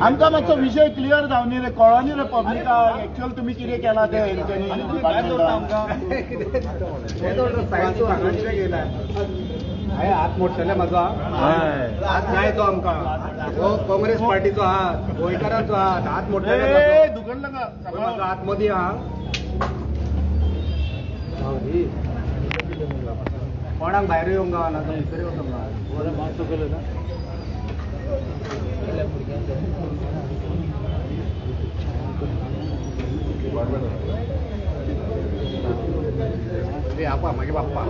आमकां मातसो विशय क्लियर जावनी रे, कळनी रे पब्लिकाक एक्चुअल तुम्ही कितें केलां तें हेंच्यांनी डिपार्टमेंटान. हात मोडटले म्हाजो, हात नाय तो आमकां, हो काँग्रेस पार्टीचो हात, गोंयकारांचो हात, हात मोडटले दुकान म्हाजो, हात मदीं आहा. कोणाक भायर येवंक गावना, तो भितर वचोंक गावना. आपा मागीर बाप्पा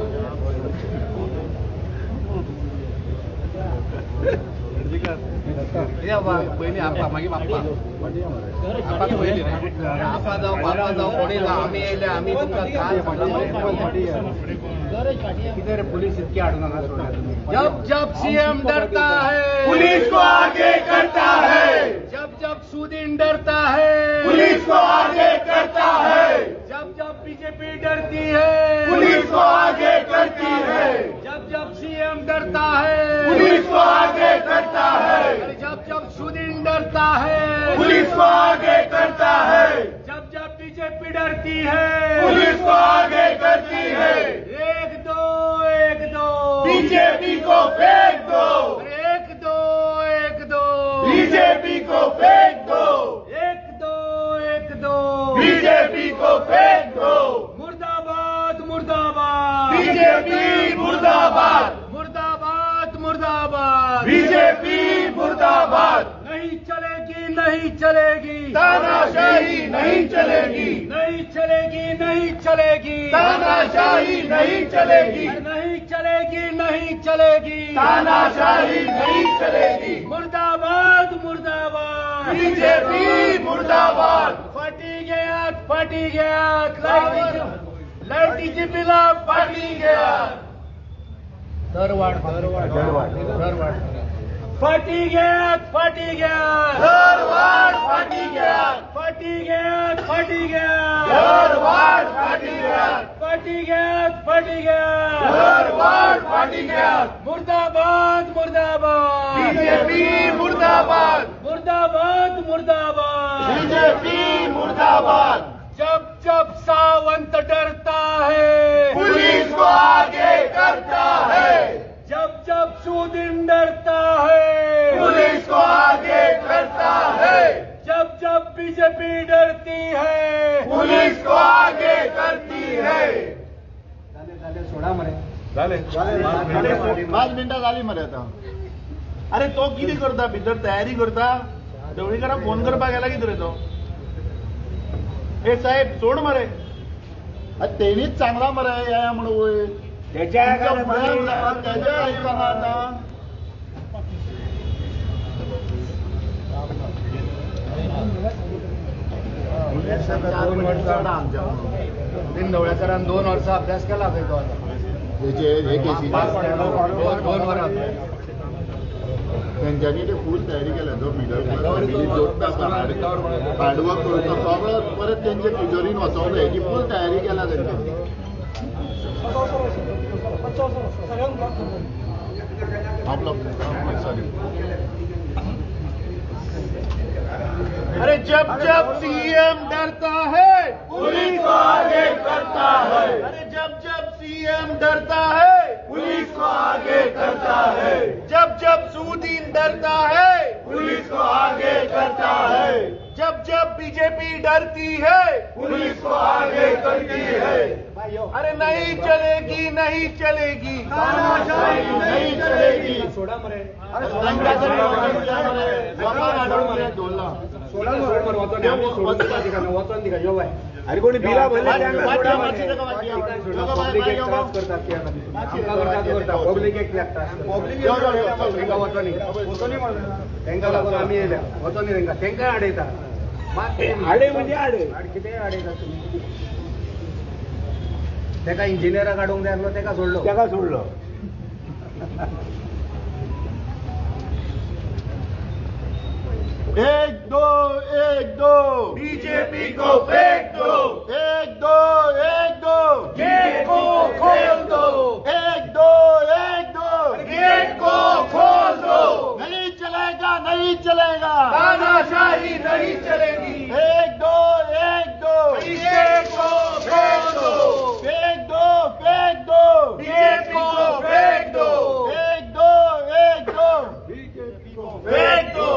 पयलीं आपा मागीर बाप्पा, आपाक पयलीं आपा जावं बाप्पा जावं कोणी जावं, आमी येयले आमी तुमकां त्रास. कितें रे पुलीस इतकी हाडून हांगा सोडल्या तुमी. जब जब सीएम डरता है पुलिस को आगे करता है, जब जब सुदीन डरता है पुलिस को आगे करता है, जब जब बीजेपी डरती है पुलिस को आगे करती है, जब जब सीएम डरता है पुलिस को आगे करता है, जब जब सुदीन डरता है पुलिस को आगे करता है, जब जब बीजेपी डरती है पुलिस को आगे करती है। 1 2 1 2 बीजेपी को फेंक दो, 1 2 1 2 बीजेपी को फेंक दो, 1 2 1 2 बीजेपी को फेंक दो। मुर्दाबाद मुर्दाबाद बीजेपी मुर्दाबाद, मुर्दाबाद मुर्दाबाद बीजेपी मुर्दाबाद। नहीं चलेगी नहीं चलेगी तानाशाही, नहीं चलेगी नहीं चलेगी नहीं चलेगी तानाशाही, नहीं चलेगी नहीं चलेगी नहीं चलेगी तानाशाही, नहीं चलेगी। मुर्दाबाद मुर्दाबाद बीजेपी मुर्दाबाद। फाटी गया फाटी गया लायटीची बिलां फाटी गया, दरवाड दरवाड दरवाड फाटी गया फाटी गया दरवाड फाटी गया, फाटी गया फाटी गया दरवाड फाटी गया, फाटी गया फाटी गया दरवाड फाटी गया। मुर्दाबाद मुर्दाबाद बीजेपी मुर्दाबाद, मुर्दाबाद मुर्दाबाद बीजेपी मुर्दाबाद। जब जब सावंत डरता है पुलिस को आगे करता है, जब जब सुदीन डरता है पुलिस को आगे करता है, जब जब बीजेपी डरती है पुलिस को आगे करती है। सोडा मरे 5 मिनटां जाली मरे आतां. अरे तो कितें करता भितर तयारी करता, ढवळीकाराक फोन करपाक गेला कितें रे तो? ए साहेब सोड मरे, तेणीच सांगला मरे या म्हणून वयर त्याच्या त्याच्या आयकना आतां. 2 ढवळेकरान 2 वर्सां अभ्यास केला खंय तो आतां 2 वरां तेंच्यांनी ते फूल तयारी केल्या. जो मिडल क्लास फॅमिली जोडटा हार्डवर्क करता सगळो परत तेंचे तिजोरीन वचोंक जाय हेजी फूल तयारी केल्या तेंच्यांनी. अरे जब जब सीएम डरता है पुलिस को आगे करता है, अरे जब जब सीएम डरता है पुलिस को आगे करता है, जब जब सुदीन डरता है पुलिस को आगे करता है, जब जब बीजेपी डरती है पुलिस को आगे करती है। अरे नहीं चलेगी नहीं चलेगी तानाशाही, नहीं चलेगी। सोडा मरे वचोन दिका यो बाय. अरे कोणी बिला भरले पब्लिक त्रास करतात, पब्लिक एक लागता, वचोनी तेंका लागून आमी येयल्या, वचोनी तेंका तेंकाय आडयता, आडे म्हणजे आडे कितेंय आडयता तुमी. तेका इंजिनियराक हाडूंक जाय आसलो तेका सोडलो, तेका सोडलो. 1 2 1 2 बीजेपी को फेंक दो, 1 2 1 2 गेट को खोल दो, 1 2 1 2 गेट को खोल दो। नहीं चलेगा नहीं चलेगा, तानाशाही नहीं चलेगी। 1 2 1 2 बीजेपी को फेंक दो, फेंक दो, फेंक दो, बीजेपी को फेंक दो। 1 2 1 2 बीजेपी को फेंक दो।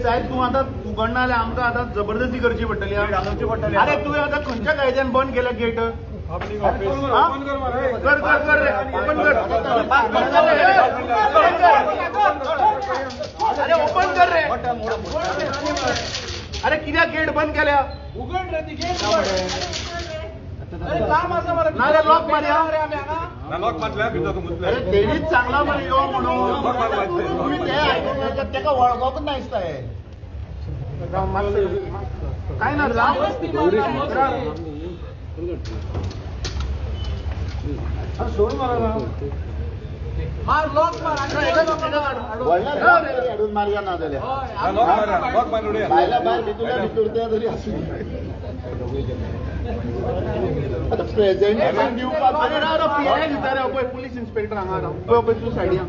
साहेब तूं आतां उगडना जाल्यार आमकां आतां जबरदस्ती करची पडटली. अरे तुवें आतां खंयच्या कायद्यान बंद केल्या गेट? कर कर कर रे, ओपन कर. अरे ओपन कर रे. अरे कित्याक गेट बंद केल्या? उगड रे ती गेट. अरे काम आसा मरे, नाजाल्यार लॉक मारया. लॉक मारल्या भितर. अरे तेणीच सांगला मरे यो म्हणून, तुम्ही ते आयकूंक तेका वळखूंक ना दिसता. हे काय ना सोड मारा, मार लॉक मार. हाडून मारया ना जाल्यार भायल्या भायर भितूरल्या भितूर ते तरी आसूं. आतां प्रेजेंटेशन दिवपाक. अरे राव राव, पी I दिता रे. पळय पुलीस इन्स्पेक्टर हांगा राव, पळय पळय तूं सायडीन.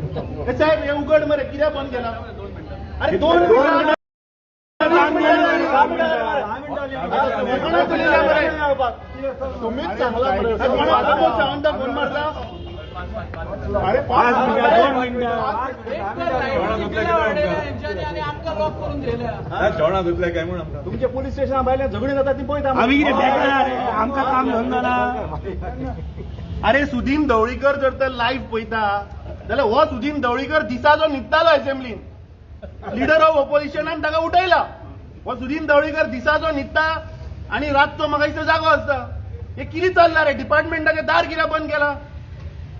साहेब हे उगड मरे, कित्याक बंद केला? अरे 2 मिनटां तुम्हीच सांगला मरे. सावंता फोन मारता. अरे 5 मिनटां 2 मिनटां काय म्हणून तुमचे पोलीस स्टेशना भायल्यान झगडीं जाता ती पळयता आमी. कितें बेकार रे, आमकां काम धंदो ना. अरे सुदीन ढवळीकर जर तर लायव्ह पळयता जाल्यार हो सुदीन ढवळीकर दिसाचो न्हिदतालो असेंब्लीन, लिडर ऑफ ओपोजिशनान ताका उठयला. हो सुदीन ढवळीकर दिसाचो न्हिदता आनी रातचो म्हाका दिसता जागो आसता. हे कितें चल्लां रे? डिपार्टमेंटाचें दार कित्याक बंद केलां?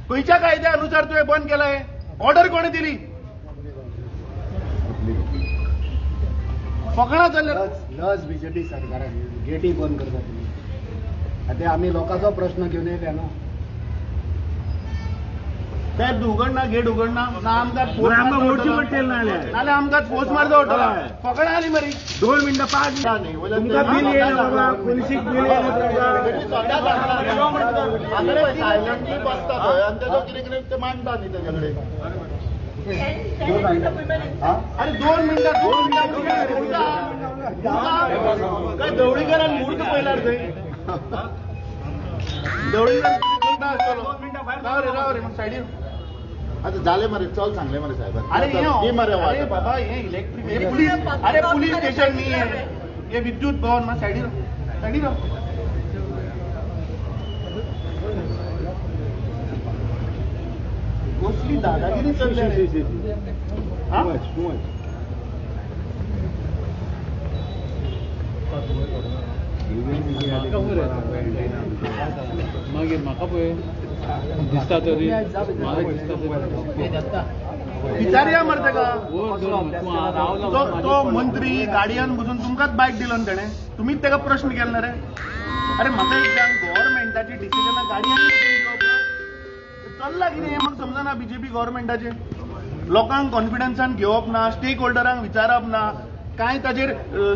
खंयच्या कायद्या अनुसार तुवें बंद केलां? हें ऑर्डर कोणें दिली? फकणां चल्ल्या. लज बीजेपी सरकारान गेटी बंद करता तुमी. आतां आमी लोकांचो प्रश्न घेवन येयले न्हू. साहेब तूं उगडना गेट, उगडना ना आमकां फोर्स मारचो, नाल्यार आमकां फोर्स मारचो पडटलो. फकणां जाली मरे. 2 मिनटां 5 मिनटां तुमकां बील येयना बाबा, पुलिसीक बील येयना. सायलंटली बसता थंय आनी तेजो कितें कितें ते मांडटा न्ही तेजे कडेन. अरे 2 मिनटां 2 मिनटां काय ढवळीकरान म्हूर्त पळयला थंय. ढवळीकर करता आसतलो. राव रे राव रे, मग सायडीन. आतां जालें मरे, चल सांगलें मरे साहेबान. अरे हे अरे बाबा, हे इलेक्ट्रीक, हे पुलीस, अरे पुलीस स्टेशन न्ही हें, हे विद्युत भवन. मात सायडीन सायडीन राव. कसली दादागिरी चल्ल्या रे. मागीर म्हाका पळय दिसता तरी दिसता. विचारया मरे ताका. तो मंत्री गाडयेन बसून तुमकांच बायक दिलो न्ही तेणें, तुमीच ताका प्रश्न केलो ना रे. अरे म्हाका एक सांग, गव्हर्मेंटाची डिसिजनां गाडयेन बसून घेवप चल्लां कितें हें म्हाका समजना. बीजेपी गव्हर्मेंटाचें लोकांक कॉन्फिडन्सान घेवप ना, स्टेक होल्डरांक विचारप ना, कांय ताजेर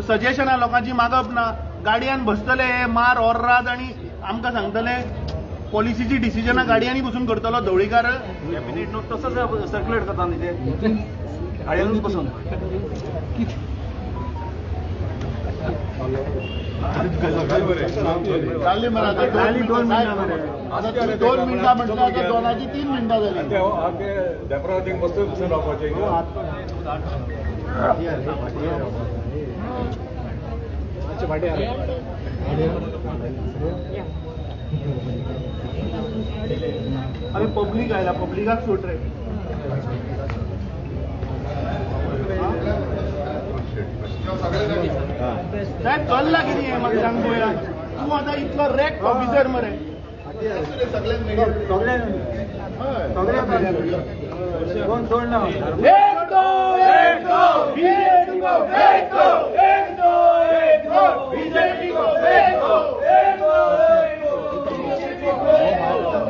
सजेशनां लोकांची मागप ना. गाडयान बसतले मार ओर्राद आनी आमकां सांगतले पॉलिसीची डिसिजनां गाडयांनी बसून करतलो ढवळीकार. कॅबिनेट नोट तसोच सर्क्युलेट जाता न्ही ते गाडयांनूच बसून. जाली मरे आतां 2 मिनटां मरे. आतां तुमी 2 मिनटां म्हटल्यार आतां 2 3 मिनटां जालीं. बसून रावपाचें. अरे पब्लीक आयला, पब्लिकाक सोड रे. साहेब चल्ला कितें हें म्हाका सांग पळोवया. तूं आतां इतलो रॅक ऑफिसर मरे. एक दो एक दो बीजेपी को फेंक दो, एक दो एक दो बीजेपी को फेंक दो, एक दो एक दो बीजेपी को फेंक दो.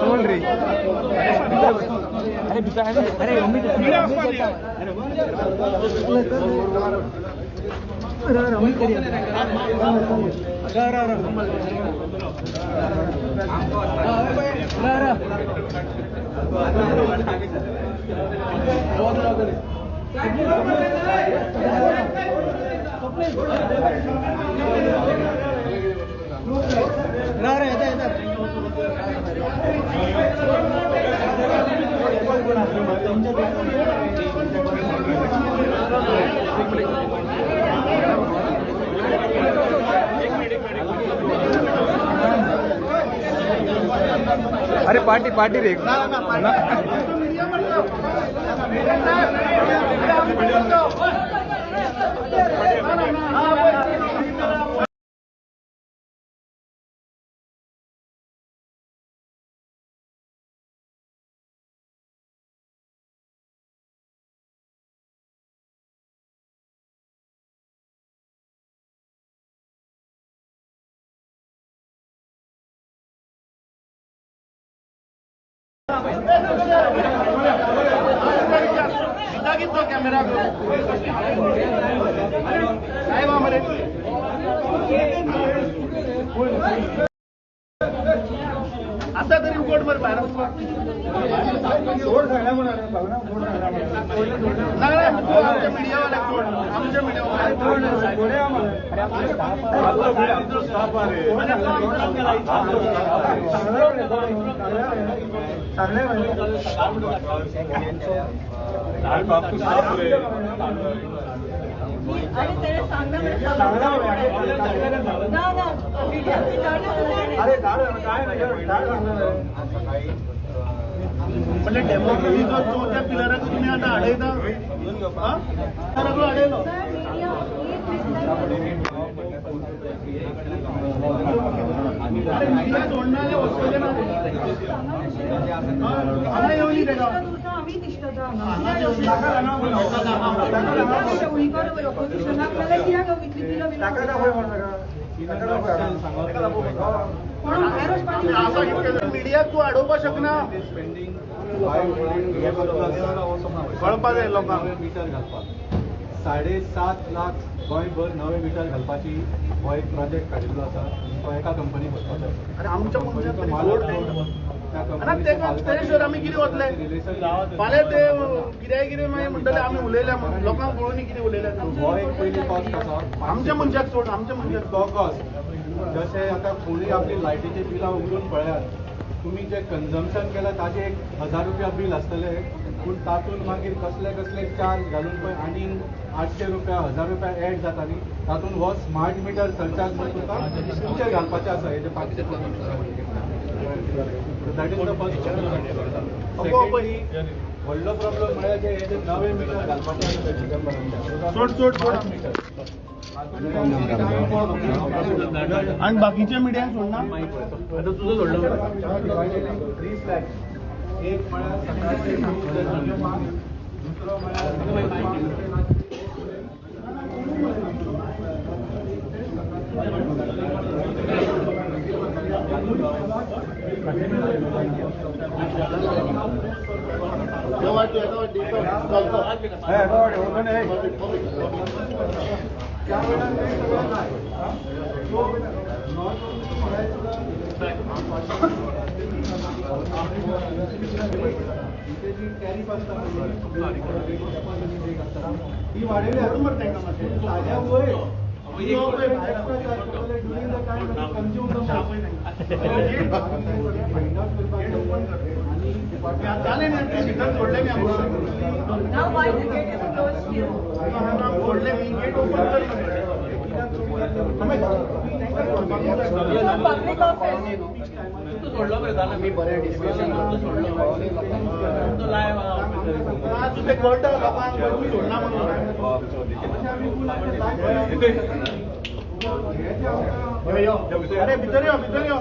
सोड रे. अरे पार्टी पार्टी रे कॅमेरा साहेब आमरे आता तरी उघड मरे भायर वचपाक ना आमच्या मिडियावाल्याक सोड, आमच्या मिडियावाल्याक म्हणजे डेमोक्रेसीचो चवथ्या पिलराक तुमी आतां हाडयता, हाडयलो. मिडिया सोडना जाल्यार वचपाचें ना, हांगा येवनी तेका. मिडियाक तूं हाडोवपाक शकना, कळपा जाय लोकांक. मिटर घालपाक 7.5 लाख गोंयभर नवे मिटर घालपाची हो एक प्रोजेक्ट काडिल्लो आसा, तो एका कंपनीक वचपाचो आसा. आमच्या मनशाक आमी कितें वतले फाल्यां ते कित्याय कितें मागीर म्हणटले आमी उलयल्या म्हणून, लोकांक पळोवनी कितें उलयल्या. हो एक पयली कॉस्ट आसा आमच्या मनशाक सोड, आमच्या मनशाक तो कॉस्ट. जशें आतां कोणूय आपली लायटीची बिलां उगडून पळयात, तुमी जे कन्जम्पशन केलां ताजें 1000 रुपया बील आसतलें, पूण तातूंत मागीर कसले कसले चार्ज घालून पळय आनी 800 रुपया 1000 रुपया एड जाता न्ही, तातूंत हो स्मार्ट मिटर सरचार्ज म्हूण तुका तुमचेर घालपाचें आसा. हेजे 500. That is the first. Secondly व्हडलो प्रॉब्लम म्हळ्यार जे हे जे नवे मिटर घालपाचे आसा चिदंबरांचे सोड सोड सोड मिटर आनी बाकीच्या मिडियांक सोडना. आतां तुजो सोडलो 3 स्लॅब, एक म्हळ्यार सकाळचे 9 ते 5, दुसरो म्हळ्यार टॅरीफ आसता ती वाडयली ताज्या वयर कळटा लोकांक सोडना म्हणून. अरे भितर यो, भितर यो,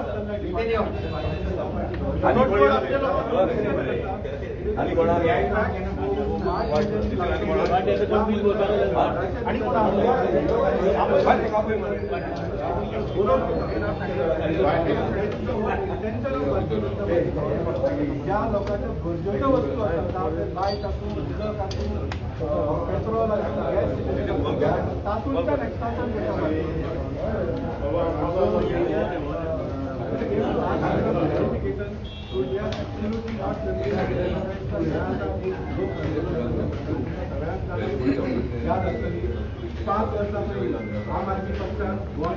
आनी इसेन्शियल ज्या लोकांच्या गरजेच्यो वस्तू आसा, लायट आसूं, उदक आसूं, पेट्रोल आसूं, गॅस, तातूंतल्यान एक्सट्राशन करता. याद आसतली 5 वर्सां पयलीं आम आदमी पक्षान गोंय